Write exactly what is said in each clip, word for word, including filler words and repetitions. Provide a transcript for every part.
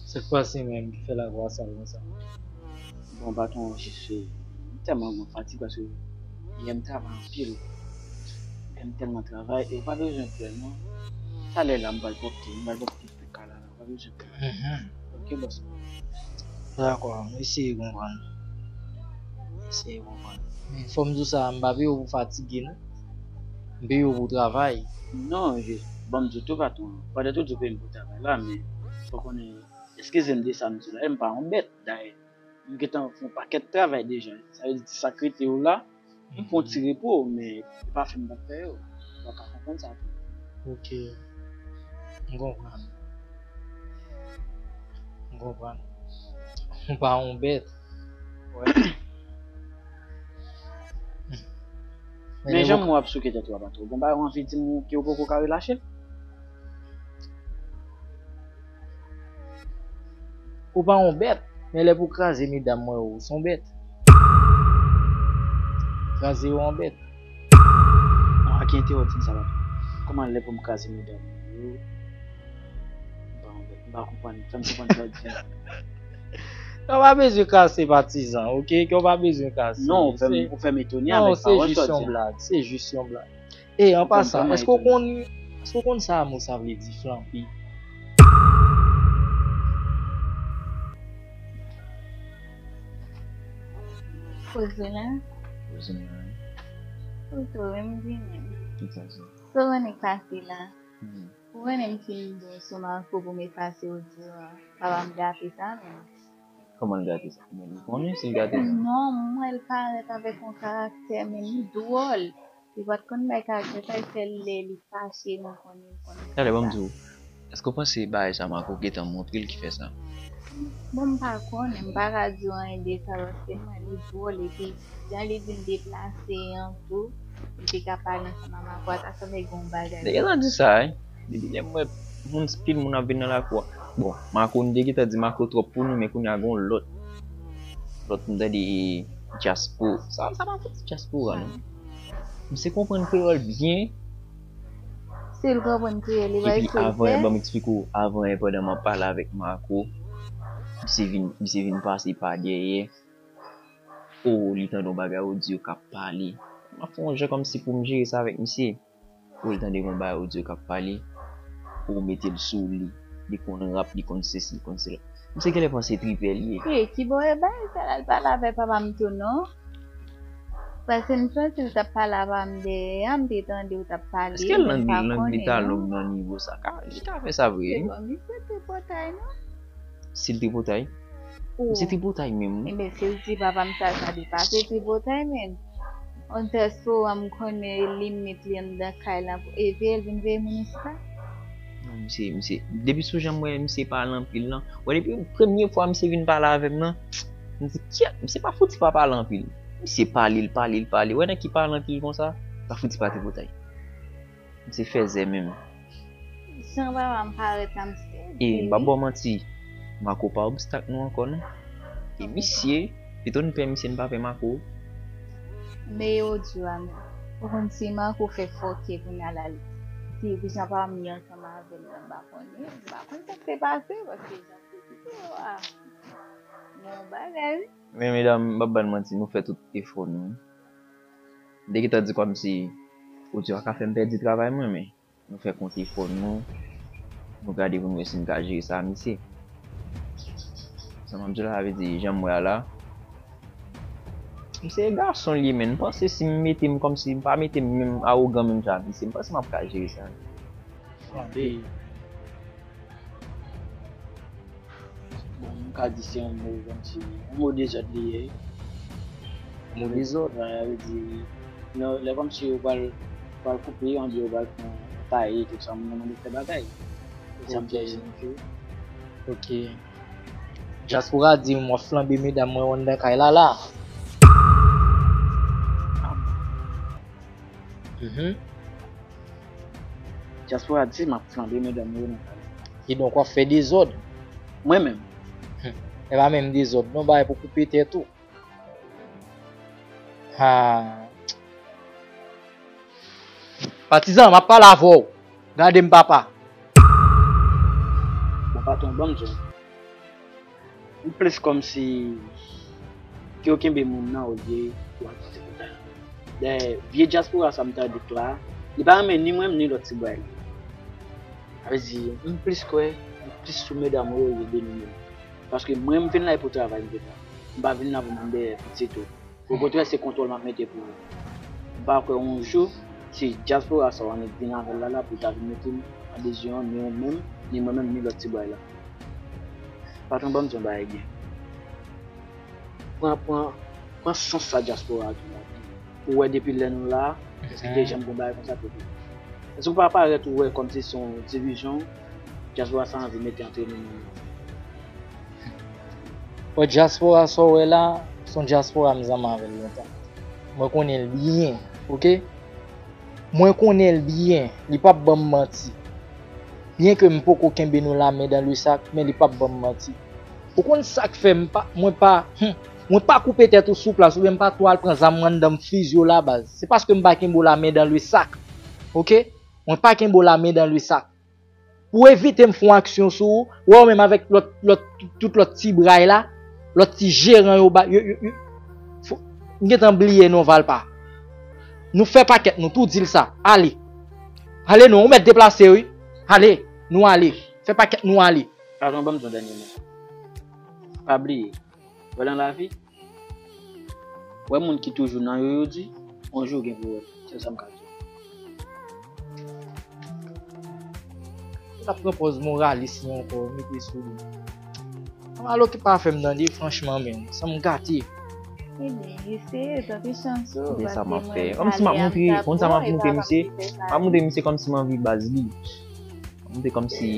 Sa k pase menm ki fè lakay sa konsa? Bon, patwon, jis, eh, m tèlman gen fatig paske yè m travay anpil. Yè m tèlman travay e ou pa bezwen pè non. Talè la m pral pòte, m pral pòte tout kay la la, ou pa bezwen pè. Mhm. Ok, bòs. Dakò, m eseye konprann. M eseye konprann. Men fò m di w sa, m pa peye w pou fatige non. M peye w pou travay. Non, jis, ban m di w tou patwon. Pandan tou di w peye m pou travay la, men fò w konnen Eskize m de sa m di la, m pa yon bèt, dayè. M gentan fè yon pakèt travay deja. Sa vle di ti sa k rete yo la, m pran yon ti repo, men e pa fè m p ap fè yo. Ou pa ka konprann sa tou. Ok. M konprann. M konprann. Ou pa yon bèt. Wè. Men jan mwen ap souke tèt ou a, patwon. Gon bagay ou anvi di m ke ou poko ka relache l? Ou pa yon bèt, men lè pou kraze medam mwen ou, se yon bèt. Kraze yo yon bèt. Mwen pa gen enterè w di m sa, patwon. Kòman lè pou m kraze medam mwen yo? M pa yon bèt. M pa konprann. Fè m konprann sa w di a. Kè w pa bezwen kase patizan, ok? Kè w pa bezwen kase. Non, ou fè m, ou fè m etone avèk pawòl sa w di a. Non, se jis yon blag, se jis yon blag. E, an pasan, èske w konn, èske w konn sa mo sa vle di flanbe? Poze la. Poze la. Poto, men m vini. Ki sa se? Sa w konnen k pase la? Mhm. Ou konnen m fin bon sou Marco pou m efase odyo a. Papa m gate sa menm. Kòman l gate sa? Men li konnen si l gate sa. Non, m wè l parèt avèk yon karaktè, men li dwòl. Li pa t konn bay karaktè sa, e sèl lè li fache nou konnen l konn fè sa. Talè, ban m di w, èske w panse bagay sa Marco gentan montre l ki fè sa? Bon, m pa konnen, m pa ka di w anyen de sa, paske m wè li dwòl, epi jan li di l deplase an tou, li te ka pale ansanm ak Marco a, ta sanble gen yon bagay. Te gentan di sa, wi. Depi lè m wè moun, pil moun ap vin nan lakou a. Bon, Marco, nou te gentan di Marco twòp pou nou, men kounye a gen yon lòt. Lòt m tande e dyaspora. Sa, sa pa fouti dyaspora, non. Misye konprann kreyòl byen. Si l konprann kreyòl, li va ekriti. Epi avan, ban m eksplike w, avan yè pandan m ap pale avèk Marco, misye vin, misye vin pase pa dèyè. O, li tande yon bagay odyo k ap pale. M ap fè yon jan kòmsi pou m jere sa avèk misye. O, li tande yon bagay odyo k ap pale. O, mete l sou li. Li konn rap, li konn sesi, li konn sela. Misye genlè panse tripè li ye. Wi, kibò e bay sa l al pale avè papa m tou non? Paske m santi l t ap pale avè m dèyè a, m te tande w t ap pale, men m pa konnen non. Èske lang, lang li ta long nan nivo sa? Ka, li ka fè sa vre, wi. Se bon, misye tripotay non. Si l tripotay? Misye tripotay menm, wi. Ebyen, si l di papa m sa, sa depase tripotay menm. On tèsto a m konnen limit li anndan kay la. E veye l vin veye moun isit la? Non, misye, misye, depi sou jan m wè misye pale anpil lan. Wè, depi premye fwa misye vin pale avè m nan, m di, kyèt, misye pa fouti pa pale anpil. Misye pale, l pale, l pale. Wè nèg ki pale anpil konsa, pa fouti pa tripotay. Misye fèzè menm. Jan papa m parèt la, m sezi. E m p ap ba w manti, Marco pa obstak nou ankò non. E misye, pito n pè misye, n pa pè Marco. Men yo di a menm. Ou konn si Marco fè fòkè kounye a la, li di jan papa m ye ansanm avè l la, m pa konnen, m pa konn sa k te pase, paske jan se kite yo a. Yon bagay, wi. Men medam, m p ap ba n manti, nou fè tout efò nou, wi. M te gentan di kòmsi odyo a ka fè m pèdi travay mwen, men nou fè kont efò nou. Nou gade pou nou wè si n ka jere sa a misye. Sa m ap di w la, sa vle di, jan m wè a la, misye e gason li ye, men m panse si m mete m kòmsi, m pa mete m menm awogan menm jan ak misye, m panse m ap ka jere sa. Bon, m ka di se yon mo, kòmsi, yon mo dezòd li ye. Mo dezòd? Sa vle di, nan, lè kòmsi yo pral, pral koupe, on dirait yo pral pran taye, tout sa, moun nan mande fè bagay. Se sa m di. Ok. Dyaspora di m w ap flanbe medam mwen anndan kay la la. Mhm. Dyaspora di m ap flanbe medam yo nan kay. Kidonk w ap fè dezòd. Mwen menm. Hum. E pa menm dezòd non, bagay pou koupe tèt ou. Ha. Patizan, m ap pale avè w. Gade m papa. Bon, patwon, ban m di w. M plis kòmsi ke w kenbe moun nan olye w al pote pwoblèm. Dayè, vye dyaspora sa m tande k la, li pa renmen ni mwen menm ni lòt ti bway la. Sa vle di, m plis kwè, m plis sou medam yo olye de nou menm. Paske mwen, m vin la e pou travay m vin la. M pa vin la pou m vin dèyè pitit ou. Okontrè, se kontwòl m ap mete pou ou. M pa kwè yon jou, si dyaspora sa w annik vin avè l la, la pou l ta vin mete m an dezyon, ni ou menm, ni mwen menm, ni lòt ti bway la. Patwon, ban m di yon bagay byen. Pran, pran, pran sans sa dyaspora a tou la. Ou wè depi lè nou la, èske te janm gon bagay konsa te fèt? Èske w pa parèt ou wè kòmsi se yon divizyon dyaspora sa anvi mete antre nou menm? Bon, dyaspora sa w wè la, se yon dyaspora m zanmi avè l lontan. Mwen konnen l byen, oke? Mwen konnen l byen, li p ap ban m manti. Byen ke m poko kenbe nou la men dan le sak, men li p ap ban m manti. Ou konn sa k fè m pa, mwen pa, hmm, mwen pa koupe tèt ou sou plas, oubyen m pa tou al pran zam mwen anndan m fiziye w la baz. Se paske m pa kenbe w la men dan le sak. Oke? Mwen pa kenbe w la men dan le sak. Pou evite m fè yon aksyon sou ou, wè w menm avèk lòt, lòt, tout lòt ti bray la, lòt ti jeran yo ba, yo, yo, yo, fo, m gentan bliye non Valpa. Nou fè pakèt nou, tou di l sa. Ale. Ale non, ou mèt deplase wi. Ale, nou ale. Fè pakèt nou ale. Patwon, ban m di yon dènye mo. Pa bliye, wè nan lavi, wè moun ki toujou nan yo, yo di, yon jou gen pou wè. Se sa m ka di. Ou t ap pran pòz moralis li ankò, mete sou li. Ann alo ki pa fè m tande, franchman, men, san m gate. Ebyen, eseye, tante chans ou, paske mwen pale a, m t ap bon, e pa m te fè sa. M ap montre misye, m ap montre misye kòmsi m anvi baz li. M te kòmsi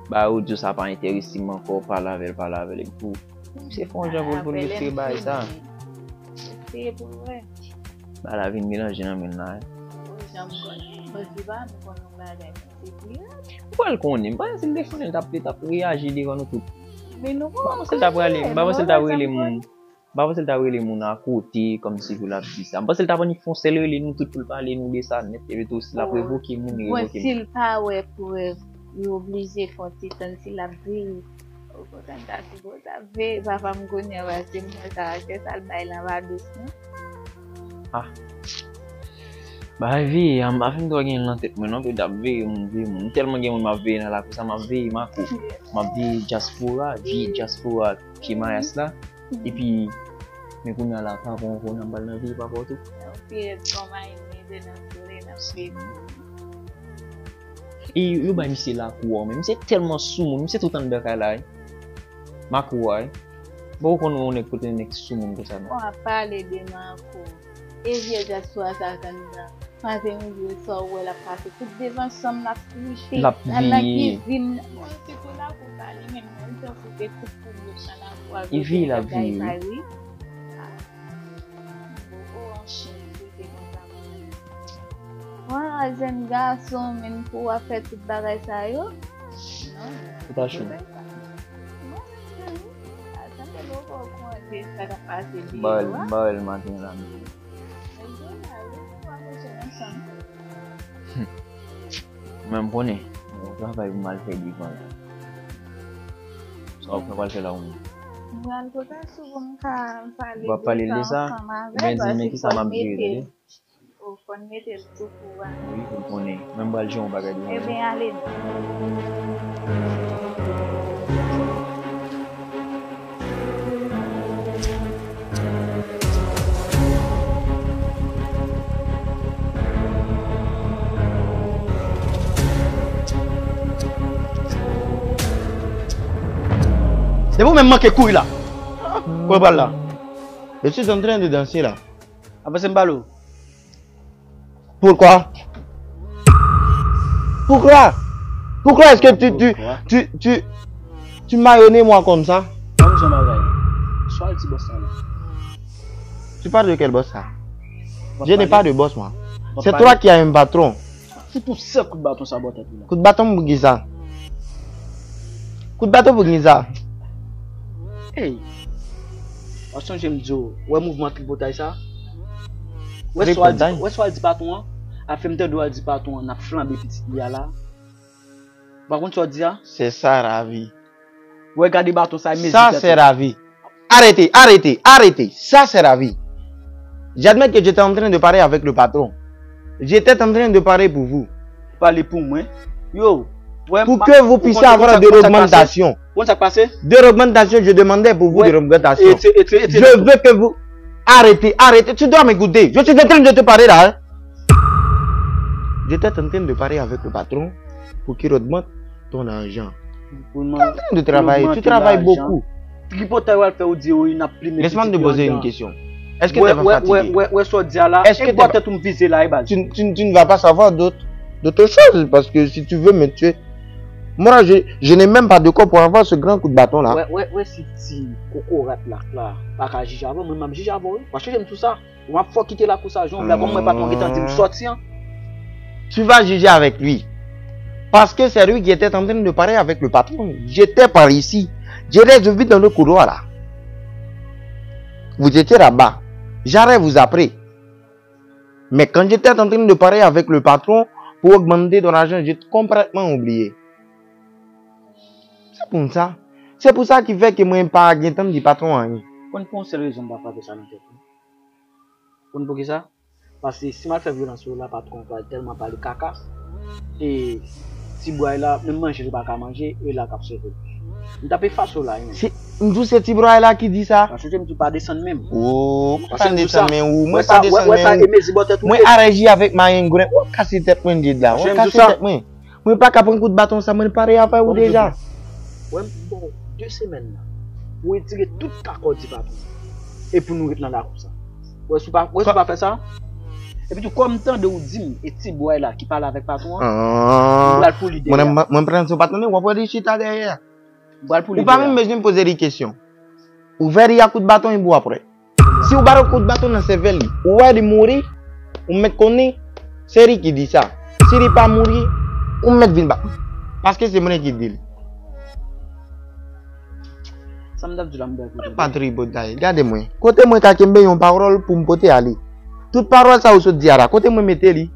ba odyo sa pa enterese m ankò, pale avè l, pale avè l, epi pou misye fè yon jan pou l, pou l retire bagay sa. Eseye pou l wè. Bagay la vin melanje nan men l la, wi. Ou janm konn, mwen di pa, m konn yon bagay mwen te di. Ou pral konnen, m pa si l te konnen, l t ap, li t ap reyaji devan nou tout. Men nou pa konnen, m pa panse l t ap rele moun. M pa panse l t ap rele moun akote, kòmsi pou l ap di sa. M panse l t ap annik fè yon sèl rele nou tout pou l pale nou de sa nèt. Epi tou, si l ap revoke moun, li revoke moun. Bon, si l pa wè prèv, li oblije fè yon ti tann, si l ap veye. Okontrè, m ta sipoze ap veye papa m kounye a, paske m wè karaktè sa l bay lan pa dous, non. Ah. Bagay veye a, m pa fin twò gen l nan tèt mwen, non, pou l t ap veye moun, veye moun. M tèlman gen moun m ap veye nan lakou sa, m ap veye Mako. M ap veye dyaspora, vye dyaspora, vye mayas la. Epi, men kounye a la, papa w konnen m pral nan vi papa w tou. Yon pye bon mayi mete nan souley nan fri. E yo bay misye lakou a, men misye tèlman soumoun, misye tout anndan kay la, wi. Mako a, wi. Bon, ou konn yon nèg kote nèg soumoun konsa, non? Bon, ap pale de Mako. E vye dyaspora sa k anndan. Maten midi e swa ou wè l ap pase tout devan chanm l ap triche. L ap veye. Al nan kizin. Bon, se pou lakou pa li menm, non, li tankou te tout pou l nan lakou a. Li veye, l ap veye, wi. Ah. Bon, oh, an chen, li te konsa. Wa, jèn gason, menm pou w ap fè tout bagay sa yo. Non, non. Ou pa cho. Ou fè sa. Mwen menm, wi. A, sanble lè w pa w konnen sa k ap pase deyò a. M ba w l maten la menm. Mwen m konnen, yon travay pou m al fè devan la. Sa w ap fè, w al fè la ou menm? M pral pote sou pou m ka pale de sa ansanm avè l, paske fò n mete l. O, fò n mete l tou kou a. Wi, pou l konnen. Mwen m pral jwenn yon bagay devan. Ebyen, ale non. Depi w menm manke kouri la. Kote w pral la? Je suis en train de danser là. Avanse m pale w. Pourquoi? Pourquoi? Pourquoi est-ce que tu, tu, tu, tu, tu mayonnes moi comme ça? Ban m di yon bagay. Swa l di bòs la la. Tu parles de quel boss là? Je n'ai pas de boss, moi. C'est toi qui as un patron. Fout yon sèl kout baton sa bò tèt ou la. Kout baton pou kisa? Kout baton pou kisa? Ey! W ap sonje m di w, wè mouvman tripotay sa? Wè sa w al di, wè sa w al di patwon an? Ap fè m tande w al di patwon an n ap flanbe pitit li a la. Ou pa konn sa w di a? C'est ça la vie. Wè, gade baton sa, mezi tèt ou. Ça, c'est la vie. Arrêtez, arrêtez, arrêtez. Ça, c'est la vie. J'admets que j'étais en train de parler avec le patron. J'étais en train de parler pour vous. Pale pou mwen. Yo, wè, pour que vous puissiez avoir de l'augmentation. Konn sa k pase? De l'augmentation, je demandais pour vous de l'augmentation. Je veux que vous arrêtez, arrêtez. Tu dois m'écouter. Je suis en train de te parler là, hein. J'étais en train de parler avec le patron pour qu'il augmente ton argent. T'es en train de travailler, tu travailles beaucoup. Tripotay w al fè, ou di wi, n ap plimen pitit yo andan. Laisse-moi te poser une question. Est-ce que t'es pas fatigué? Wè, wè, wè, wè sa w di a la. Est-ce que t'es pas... tèt ou m vize la, e baz. Tu, tu, tu ne vas pas savoir d'autre, d'autre chose, parce que si tu veux me tuer, moi, je, je n'ai même pas de corps pour avoir ce grand coup de bâton là. Wè, wè, wè, si ti kokorat lak la pa ka jije avè w, mwen m ap jije avè w, wi. Paske jem sou sa. Ou ap fò kite lakou sa, jan w vle, kòm mwen patwon gentan di m sòti an. Tu vas juger avec lui. Parce que c'est lui qui était en train de parler avec le patron. J'étais par ici. J'étais vite dans le couloir là. Vous étiez là-bas. J'allais vous appeler. Mais quand j'étais en train de parler avec le patron pour augmenter ton argent, j'ai complètement oublié. C'est pour ça. C'est pour ça qui fait que mwen pa gen tan di patron anyen. Konn pou yon sèl rezon m pa frape sa nan tèt ou. Konn poukisa? Paske si m al fè vyolans sou ou la, patwon pral tèlman pale kaka. E ti bway la, menm manje li pa ka manje, e la k ap sove l. M t ap efase w la, wi. Se, m di w se ti bway la ki di sa. Paske m di w pa desann men m. Oh, mwen pa desann men ou, mwen pa desann men ou. Mwen arèji avèk mayenn grenn. W ap kase tèt mwen, Djed la. W ap kase tèt mwen. Mwen pa ka pran kout baton sa, mwen pare avè ou deja. Wè, m ba w de semèn la pou retire tout akò di patwon. E pou nou ret nan lakou sa. Wè si w pa, wè si w pa fè sa. Epi tou, kòm m tande w di m, e ti bway la ki pale avèk patwon an, m pral pou li dèyè. Mwen, mwen pran sou patwon, w ap wè li chita dèyè. M pral pou li dèyè. Ou pa menm bezwen poze li kesyon. Ou vè li ak kout baton epi w ap wè. Si w ba l kout baton nan sèvèl li, ou wè li mouri, ou mèt konnen se li ki di sa. Si li pa mouri, ou mèt vin ba m. Paske se mwen ki di l. Sa m t ap di w la, m bèl kote. Pa tripotay, gade mwen. Kote mwen ka kenbe yon pawòl pou m pote ale? Tout pawòl sa ou sot di a la, kote mwen mete li?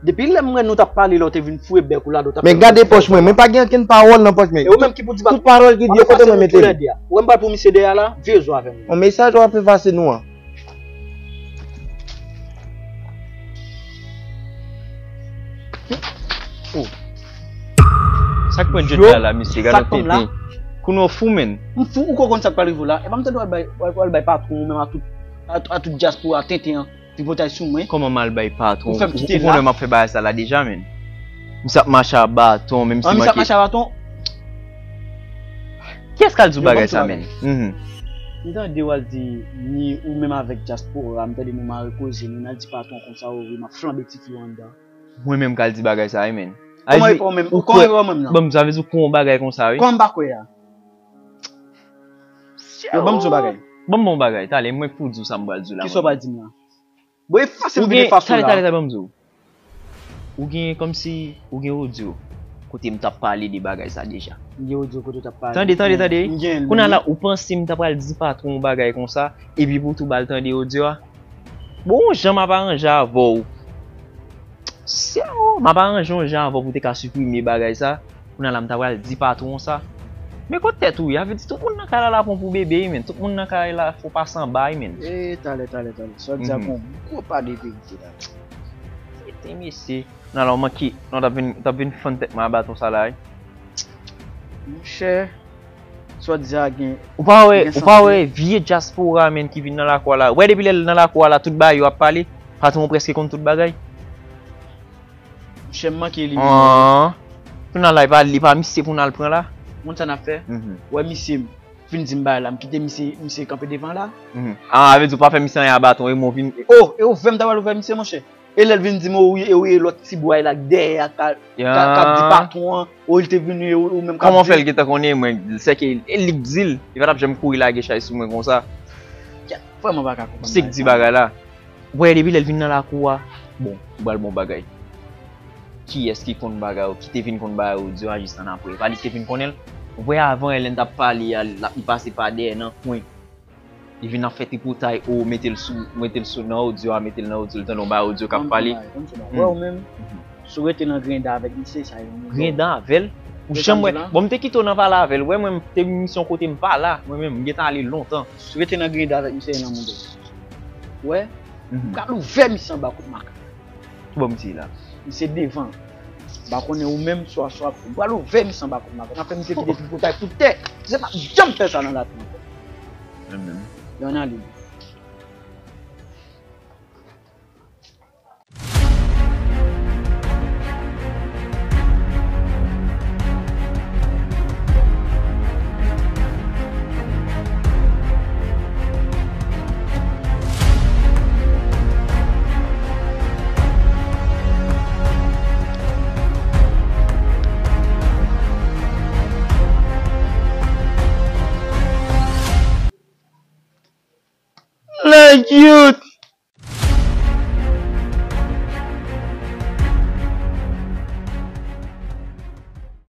Depi lè m wè nou t ap pale la, w te vin foure bèk ou la, w t ap... Men gade pòch mwen, mwen pa gen okenn pawòl nan pòch mwen. E ou menm ki pou di pa... Tout pawòl ki di yo, kote mwen mete li? Ou wè m pral pou misye dèyè la, vye zo avè m. Yon mesaj w ap fè pase nou an. Oh. Sa k pran Djed la, la, misye, gade yon tenten. Kounye w fou, menn. M fou, ou ko konn sa k pral rive w la. E pa m tande w al bay, w al, w al bay patwon ou menm a tout, a, a tout dyaspora tenten an. Tripotay sou mwen. Kòman m al bay patwon? Ou fè m kite la. Ou konnen m ap fè bagay sa la deja, menn. Misye ap mache a baton, menm si... An, misye ap mache a baton? Kiyès k al di w bagay sa, menn? M tande w al di, ni ou menm avèk dyaspora, m tande nou mare koze, nou n al di patwon konsa, ou wi, m ap flanbe ti fi yo anndan. Mwen menm k al di bagay sa, wi, menn. Kòman e pa w menm? Kòman e pa w menm nan? Ban m di, sa vle di ou kwè yon bagay konsa, wi. Kòman m pa kwè a? Yo, ban m di w bagay. Ban m bon bagay, talè, mwen k pou di w sa m pral di w la. Kisa w pral di m la? Bon, efase m vin efase w la. Talè, talè, talè, ban m di w. Ou gen kòmsi, ou gen odyo kote m t ap pale de bagay sa deja. M gen odyo kote w t ap pale. Tande, tande, tande. M gen l, men. Kounye a la, ou panse m ta pral di patwon w bagay konsa, epi pou tou ba l tande odyo a? Bon, yon jan m ap aranje avè w. Sè, m ap aranje yon jan avè w pou te ka siprime bagay sa. Kounye a la, m ta pral di patwon sa. Men kot tèt ou ye? A vle di tout moun nan kay la la pran pou bebe, wi, menn. Tout moun nan kay la fò pa sanba, wi, menn. E, talè, talè, talè. Sa w di a gon gwo pa de verite la. Tenten, mesye. Kounye a la, w manke, non, w t ap vin, w t ap vin fann tèt mwen a baton sa la, wi. Monchè, sa w di a gen, ou pa wè, ou pa wè vye dyaspora, menn, ki vin nan lakou a la. Wè, depi lè l nan lakou a la, tout bagay yo ap pale. Patwon prèske konn tout bagay. Monchè, m manke li menm, wi. An. Pou n al la, e pa, li pa misye pou n al pran la. Moun sa n ap fè? Wè misye vin di m bagay la, m kite misye, misye kanpe devan la. An, a vle di ou pa fè misye anyen a baton, e mwen vin. Oh, e ou vè m ta pral ouvè misye, monchè. E lè l vin di m, oh, wi, e wi, e lòt ti bway la k dèyè a, k, k, k ap di patwon an, oh, li te vini, e ou, ou menm k ap di. Kòman fè l gentan konnen mwen, sèke e li k di l, li pa t ap janm kouri lage chay sou mwen konsa. Vrèman pa ka konprann bagay sa. Se k di bagay la. Ou wè, depi lè l vin nan lakou a, bon, ou pral bon bagay. Kiyès ki konn bagay, ki te vin konn bagay odyo a jis annapre? Pa li ki te vin konnen l? Ou wè, avan, lè n t ap pale a, l ap, li pase pa dèyè nan kwen. Li vin ap fè tripotay, o, mete l sou, mete l sou nan odyo a, mete l nan odyo, l tande yon bagay odyo k ap pale. Wè ou menm, si w rete nan grenn dan avèk misye, sa yon... Grenn dan avè l? Ou janm wè. Bon, m te kite w nan pale avè l. Wè, mwen, m te misyon kote m pa la. Mwen menm, m gentan ale lontan. Rete nan gride avèk misye nan moun. Wè, m pral ouvè misye anba kout makak. Ki bò misye la? Misye devan. M pa konnen ou menm, swa, swa. M pral ouvè misye anba kout makak. N ap fè misye kite tripotay pou tè. Misye p ap janm fè sa nan lakou ankò. Menm, menm. Yo, ann ale. Like, youth.